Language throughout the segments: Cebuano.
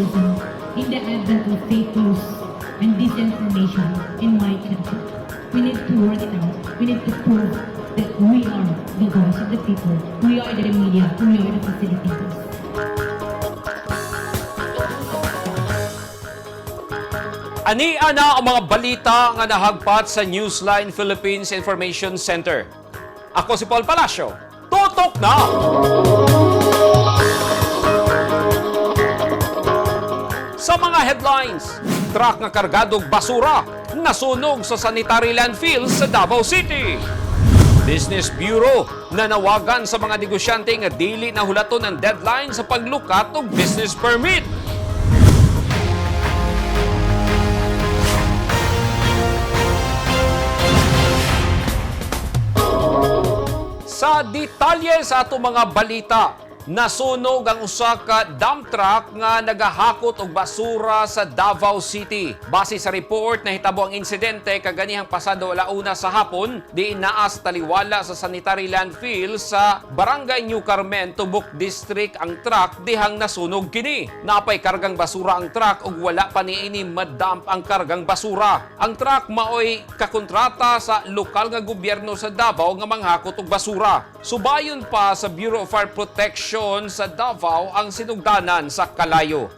journalism in the advent of fake news and disinformation in my country. We need to work it out. We need to prove that we are the voice of the people. We are the media. We are the facilitators. Ani ana ang mga balita nga nahagpat sa Newsline Philippines Information Center. Ako si Paul Palacio. Tutok na! Sa mga headlines, truck nga kargadog basura nasunog sa sanitary landfill sa Davao City. Business Bureau nanawagan sa mga negosyante nga dili na hulaton ang deadline sa paglukat og business permit. Sa detalye sa ato mga balita, nasunog ang usa ka dump truck nga nagahakot og basura sa Davao City. Base sa report, nahitabo ang insidente kaganihang pasado 1:00 sa hapon, diin naa sa taliwala sa sanitary landfill sa Barangay New Carmen, Tubuk District ang truck dihang nasunog kini. Napay kargang basura ang truck ug wala pa niini madump ang kargang basura. Ang truck maoy kakontrata sa lokal nga gobyerno sa Davao nga manghakot og basura. Subayon pa sa Bureau of Fire Protection sa Davao ang sinugdanan sa kalayo.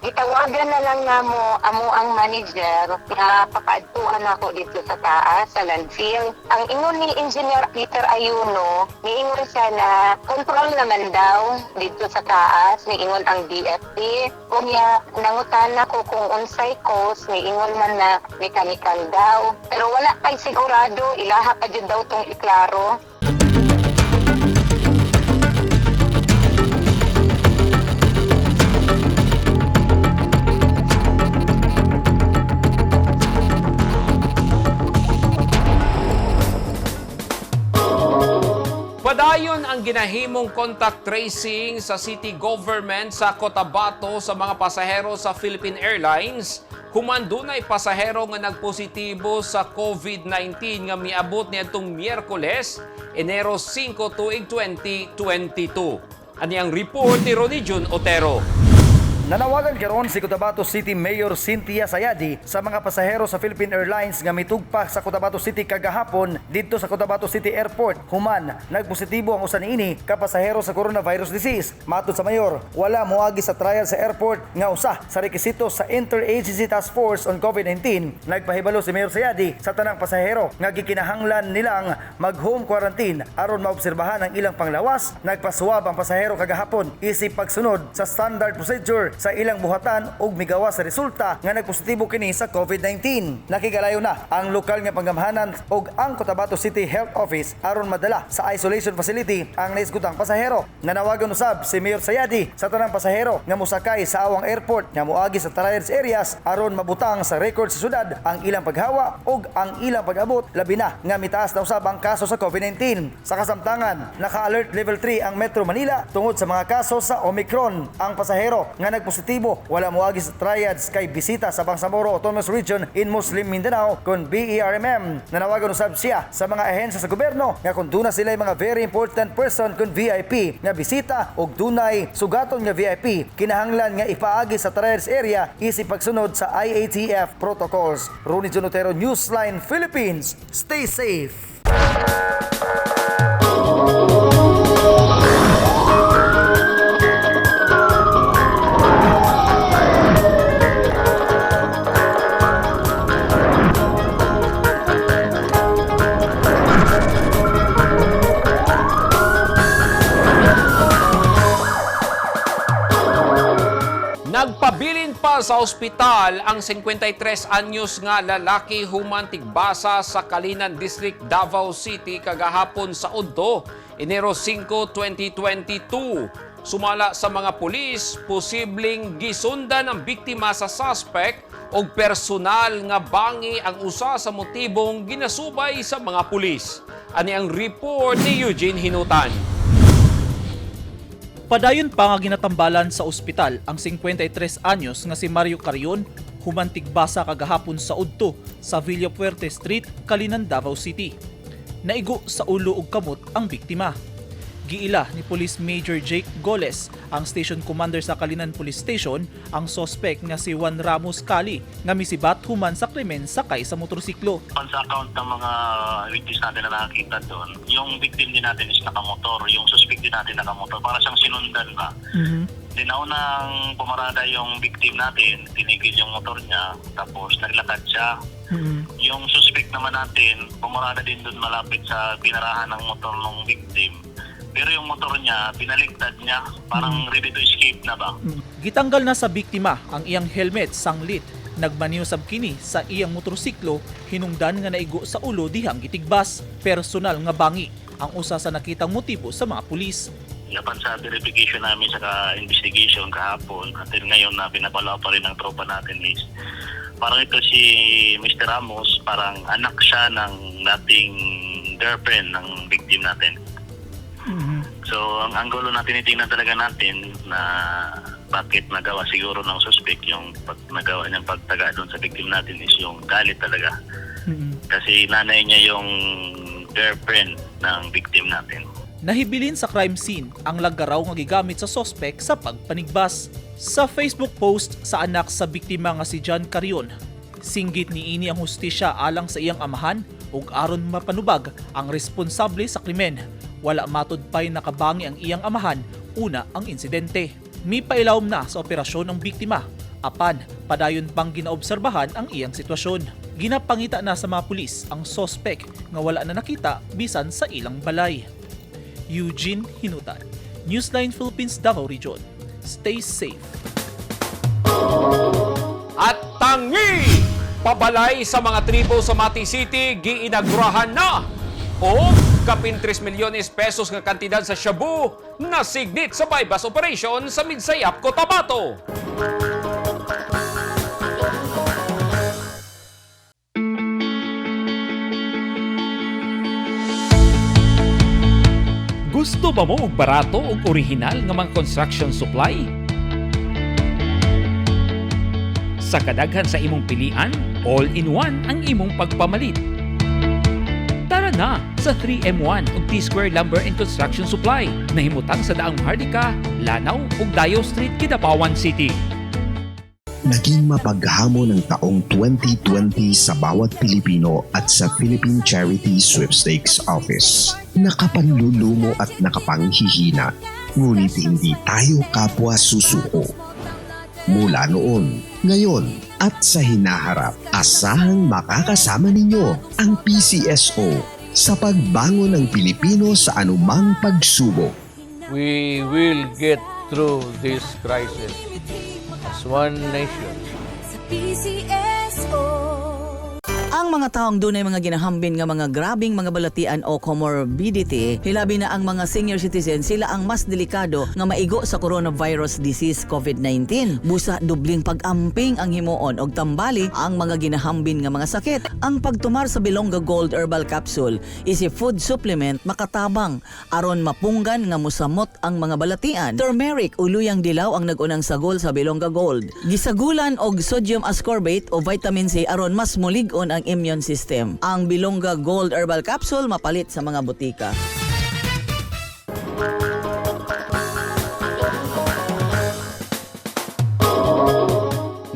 Gitawagan na lang namo amo ang manager nga papaadtuan ako dito sa taas sa landfill. Ang ingon ni Engineer Peter Ayuno, niingon siya na control naman daw dito sa taas, niingon ang DFP. Unya nangutan ako kung unsay cause, niingon man na mechanical daw. Pero wala kay sigurado, ilaha pa jud daw tong iklaro. Padayon ang ginahimong contact tracing sa city government sa Cotabato sa mga pasahero sa Philippine Airlines. Human dunay pasahero nga nagpositibo sa COVID-19 nga miabot niadtong Miyerkules, Enero 5 tuig 2022. Ani ang report ni Ronnie Jun Otero. Nanawagan karon si Cotabato City Mayor Cynthia Sayadi sa mga pasahero sa Philippine Airlines nga mitugpa sa Cotabato City kagahapon didto sa Cotabato City Airport. Human, nagpositibo ang usa niini ka pasahero sa coronavirus disease. Matod sa mayor, wala moagi sa trial sa airport nga usa sa rekisito sa Interagency Task Force on COVID-19. Nagpahibalo si Mayor Sayadi sa tanang pasahero nga gikinahanglan nilang mag-home quarantine aron maobserbahan ang ilang panglawas. Nagpaswab ang pasahero kagahapon isip pagsunod sa standard procedure sa ilang buhatan ug migawas sa resulta nga nagpositibo kini sa COVID-19. Nakigalayo na ang lokal nga panggamhanan ug ang Cotabato City Health Office aron madala sa isolation facility ang naisgutang pasahero. Nanawagan usab si Mayor Sayadi sa tanang pasahero nga mosakay sa awang airport nga moagi sa triage areas aron mabutang sa record sa syudad ang ilang paghawa ug ang ilang pag-abot, labi na nga mitaas na usab ang kaso sa COVID-19. Sa kasamtangan, naka-alert level 3 ang Metro Manila tungod sa mga kaso sa Omicron. Ang pasahero nga nagpositibo wala moagi sa triads kay bisita sa Bangsamoro Autonomous Region in Muslim Mindanao kon BERMM. Nanawagan usab siya sa mga ahensya sa gobyerno nga kung duna sila mga very important person kon VIP nga bisita og dunay sugaton nga VIP, kinahanglan nga ipaagi sa triads area isip pagsunod sa IATF protocols. Ronnie Junotero, Newsline Philippines. Stay safe. Nagpabilin pa sa ospital ang 53 anyos nga lalaki human tigbasa sa Kalinan District, Davao City kagahapon sa Udto, Enero 5, 2022. Sumala sa mga pulis, posibleng gisundan ang biktima sa suspect og personal nga bangi ang usa sa motibong ginasubay sa mga pulis. Ani ang report ni Eugene Hinutan. Padayon pa nga ginatambalan sa ospital ang 53 anyos nga si Mario Carion human tigbasa kagahapon sa Udto sa Villafuerte Street, Kalinan, Davao City. Naigo sa ulo ug kamot ang biktima. Giila ni Police Major Jake Goles, ang station commander sa Calinan Police Station, ang sospek nga si Juan Ramos Cali nga misibat human sa krimen sakay sa motorsiklo. Pan sa account ng mga witness natin na nakakita doon, yung victim din natin is nakamotor, yung suspect din natin nakamotor, para siyang sinundan ba. Dinaunang pumarada yung victim natin, tinigil yung motor niya, tapos naglakad siya. Yung suspect naman natin, pumarada din doon malapit sa pinarahan ng motor ng victim. Pero yung motor niya, pinaligtad niya, parang ready to escape na ba? Gitanggal na sa biktima ang iyang helmet sanglit. Nagmaniho sab kini sa iyang motorsiklo, hinungdan nga naigo sa ulo dihang gitigbas. Personal nga bangi ang usa sa nakitang motibo sa mga pulis. Yapan sa verification namin sa investigation kahapon at ngayon na pinapalaw pa rin ang tropa natin is parang ito si Mr. Ramos, parang anak siya ng dating girlfriend ng victim natin. So ang anggulo na tinitingnan talaga natin na bakit nagawa siguro ng suspect yung pag nagawa niyang pagtaga doon sa victim natin is yung galit talaga. Kasi nanay niya yung girlfriend ng victim natin. Nahibilin sa crime scene ang laggaraw nga gigamit sa sospek sa pagpanigbas. Sa Facebook post sa anak sa biktima nga si John Carion, singgit niini ang hustisya alang sa iyang amahan ug aron mapanubag ang responsable sa krimen. Wala matud pay nakabangi ang iyang amahan una ang insidente. Mipailawom na sa operasyon ang biktima. Apan, padayon pang ginaobserbahan ang iyang sitwasyon. Ginapangita na sa mga pulis ang sospek nga wala na nakita bisan sa ilang balay. Eugene Hinutan, Newsline Philippines Davao Region. Stay safe. At tangi! Pabalay sa mga tribo sa Mati City, giinagurahan na! O kapin 3 milyones pesos nga kantidad sa shabu na signit sa bypass operation sa Midsayap, Cotabato. Gusto ba mo og barato ug orihinal nga mga construction supply? Sa kadaghan sa imong pilian, all-in-one ang imong pagpamalit. Tara na sa 3M1 ug T-Square Lumber and Construction Supply na himutang sa Daang Maharlika, Lanao ug Dayo Street, Kidapawan City. Naging mapaghamon ang taong 2020 sa bawat Pilipino at sa Philippine Charity Sweepstakes Office. Nakapanlulumo at nakapanghihina, ngunit hindi tayo kapwa susuko. Mula noon, ngayon at sa hinaharap, asahang makakasama ninyo ang PCSO sa pagbangon ng Pilipino sa anumang pagsubok. We will get through this crisis as one nation. Sa PCSO. Ang mga taong dunay mga ginahambin nga mga grabing mga balatian o comorbidity, hilabi na ang mga senior citizen, sila ang mas delikado nga maigo sa coronavirus disease COVID-19. Busa dubling pag-amping ang himuon og tambali ang mga ginahambin nga mga sakit. Ang pagtumar sa Bilongga Gold Herbal Capsule is a food supplement makatabang aron mapunggan nga musamot ang mga balatian. Turmeric o luyang dilaw ang nagunang sagol sa Bilongga Gold. Gisagulan og sodium ascorbate o vitamin C aron mas mulig-on ang immune system. Ang Bilongga Gold Herbal Capsule mapalit sa mga butika.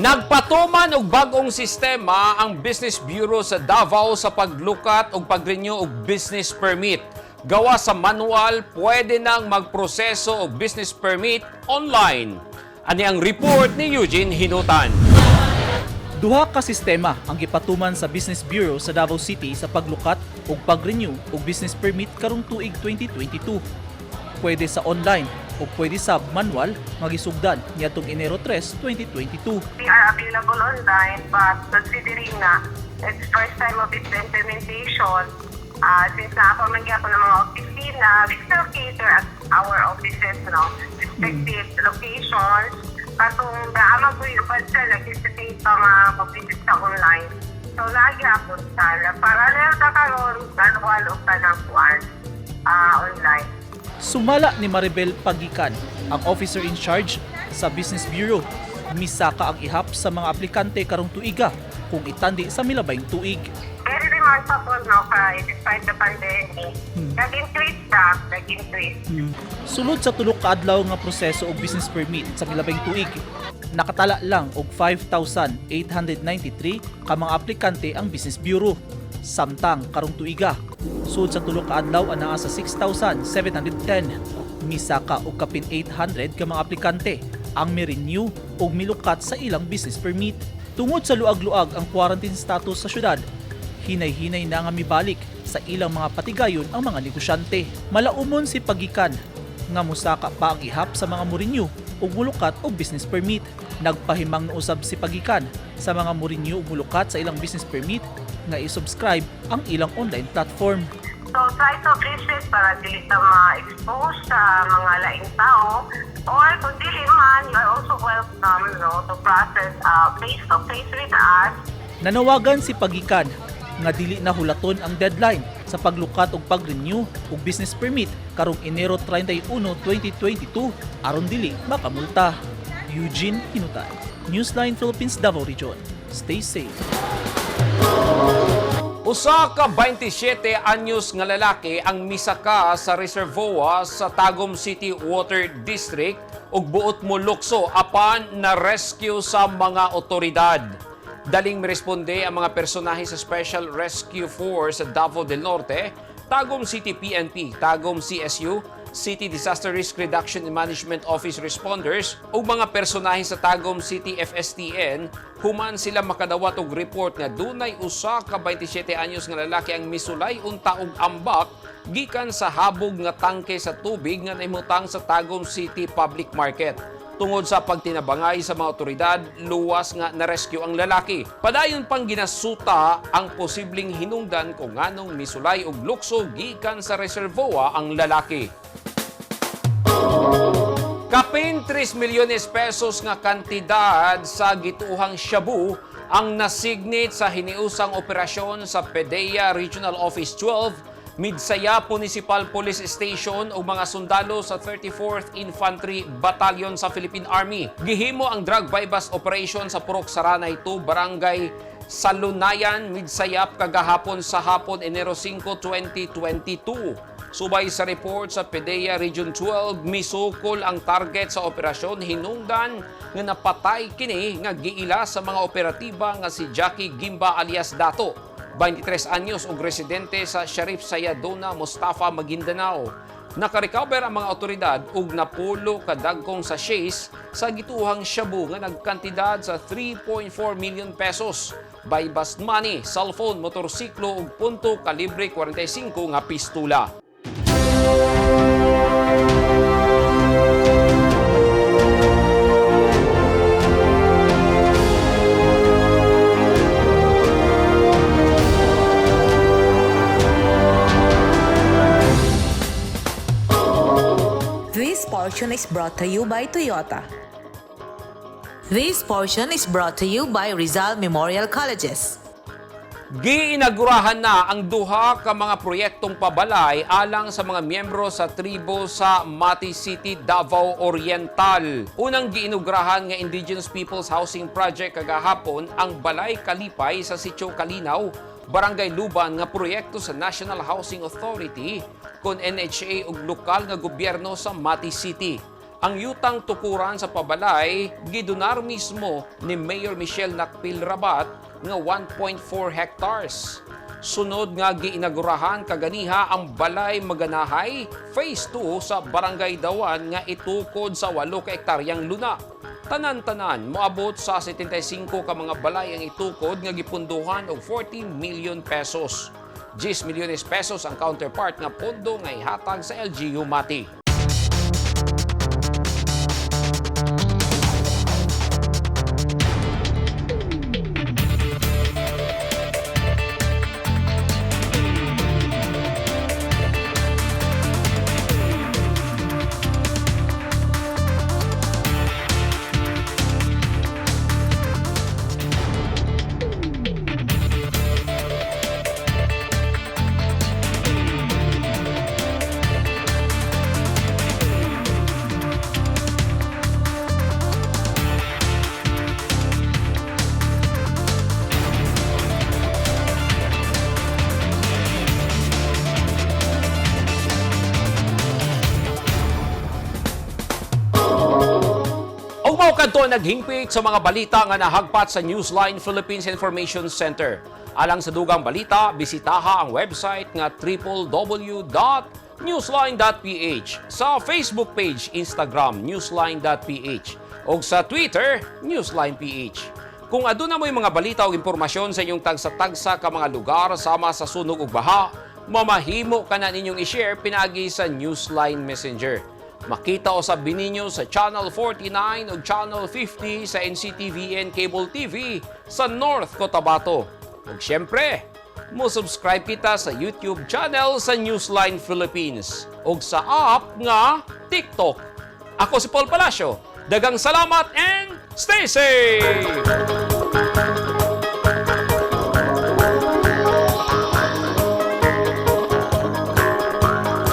Nagpatuman og bag-ong sistema ang Business Bureau sa Davao sa paglukat og pag-renew og business permit. Gawa sa manual, pwede nang magproseso og business permit online. Ani ang report ni Eugene Hinutan. Duha ka sistema ang gipatuman sa Business Bureau sa Davao City sa paglukat ug pag-renew og business permit karong tuig 2022. Pwede sa online o pwede sa manual nga gisugdan niadtong Enero 3, 2022. We are available online, but considering na it's first time of its implementation, since nakapamanggya ako ng mga opisina, we still cater at our offices, no? Respective locations. Katong daama ko yung bansa, nag-hesitate pa mga mag-visit sa online. So, lagi ako sa parallel ka karon, manual o kanang kuan, online. Sumala ni Maribel Pagikan, ang officer in charge sa Business Bureau. Misaka ang ihap sa mga aplikante karong tuiga kung itandi sa milabayng tuig. Very remarkable, no, kay despite the pandemic, nag-increase siya, nag-increase. Sulod sa tulo ka adlaw nga proseso og business permit sa milabing tuig, nakatala lang og 5,893 ka mga aplikante ang Business Bureau. Samtang karong tuiga, sud sa tulo ka adlaw anaa sa 6,710. Misaka og kapin 800 ka mga aplikante ang mi-renew og milukat sa ilang business permit. Tungod sa luag-luag ang quarantine status sa syudad, hinay-hinay na nga mibalik sa ilang mga patigayon ang mga negosyante. Malaumon si Pagikan nga musaka pa ang ihap sa mga mo-renew ug mulukat og business permit. Nagpahimang usab si Pagikan sa mga mo-renew ug mulukat sa ilang business permit nga i-subscribe ang ilang online platform. So try to visit para dili ka ma-expose sa mga laing tao or kung dili man, you are also welcome, no, to process face-to-face with us. Nanawagan si Pagikan nga dili na hulaton ang deadline sa paglukat og pag-renew og business permit karong Enero 31, 2022 aron dili makamulta. Eugene Hinutan, Newsline Philippines Davao Region. Stay safe. Usa ka 27 anyos nga lalaki ang misaka sa reservoir sa Tagum City Water District ug buot mo lukso apan na rescue sa mga otoridad. Daling miresponde ang mga personahe sa Special Rescue Force sa Davao del Norte, Tagum City PNP, Tagum CSU, City Disaster Risk Reduction and Management Office responders ug mga personahe sa Tagum City FSTN human sila makadawat og report nga dunay usa ka 27 anyos nga lalaki ang misulay unta og ambak gikan sa habog nga tangke sa tubig nga nahimutang sa Tagum City Public Market. Tungod sa pagtinabangay sa mga otoridad, luwas nga na-rescue ang lalaki. Padayon pang ginasuta ang posibleng hinungdan kung nganong misulay og lukso gikan sa reservoir ang lalaki. Kapin 3 milyones pesos nga kantidad sa gituohang shabu ang nasignit sa hiniusang operasyon sa PDEA Regional Office 12, Midsayap Municipal Police Station ug mga sundalo sa 34th Infantry Battalion sa Philippine Army. Gihimo ang drug buy-bust operation sa Purok Saranay 2, Barangay Salunayan, Midsayap kagahapon sa hapon Enero 5, 2022. Subay sa report sa PDEA Region 12, misukol ang target sa operasyon hinungdan nga napatay kini nga giila sa mga operatiba nga si Jackie Gimba alias Dato, 23 anyos ug residente sa Sharif Sayadona, Mustafa, Maguindanao. Nakarecover ang mga otoridad og napulo kadagkong sachets sa gituohang shabu nga nagkantidad sa 3.4 million pesos. Buy-bust money, cellphone, motorsiklo ug punto kalibre 45 nga pistula. This portion is brought to you by Toyota. This portion is brought to you by Rizal Memorial Colleges. Giinagurahan na ang duha ka mga proyektong pabalay alang sa mga miyembro sa tribo sa Mati City, Davao Oriental. Unang giinugurahan nga Indigenous Peoples Housing Project kagahapon ang Balay Kalipay sa Sitio Kalinaw, Barangay Luban nga proyekto sa National Housing Authority kon NHA ug lokal nga gobyerno sa Mati City. Ang yutang tukuran sa pabalay gidonar mismo ni Mayor Michelle Nakpil Rabat nga 1.4 hectares. Sunod nga giinagurahan kaganiha ang Balay Maganahay Phase 2 sa Barangay Dawan nga itukod sa 8 ka hektaryang luna. Tanan-tanan moabot sa 75 ka mga balay ang itukod nga gipunduhan og 40 million pesos. 10 milyones pesos ang counterpart nga pondo nga ihatag sa LGU Mati. Mao kadto naghingpit sa mga balita nga nahagpat sa Newsline Philippines Information Center. Alang sa dugang balita, bisitaha ang website nga www.newsline.ph, sa Facebook page, Instagram, newsline.ph o sa Twitter, newsline.ph. Kung aduna mo'y mga balita o impormasyon sa inyong tagsa-tagsa ka mga lugar sama sa sunog ug baha, mamahimo ka na ninyong i-share pinaagi sa Newsline Messenger. Makita usab ninyo sa Channel 49 o Channel 50 sa NCTVN Cable TV sa North Cotabato. Ug syempre, mo subscribe kita sa YouTube channel sa Newsline Philippines ug sa app nga TikTok. Ako si Paul Palacio. Daghang salamat and stay safe!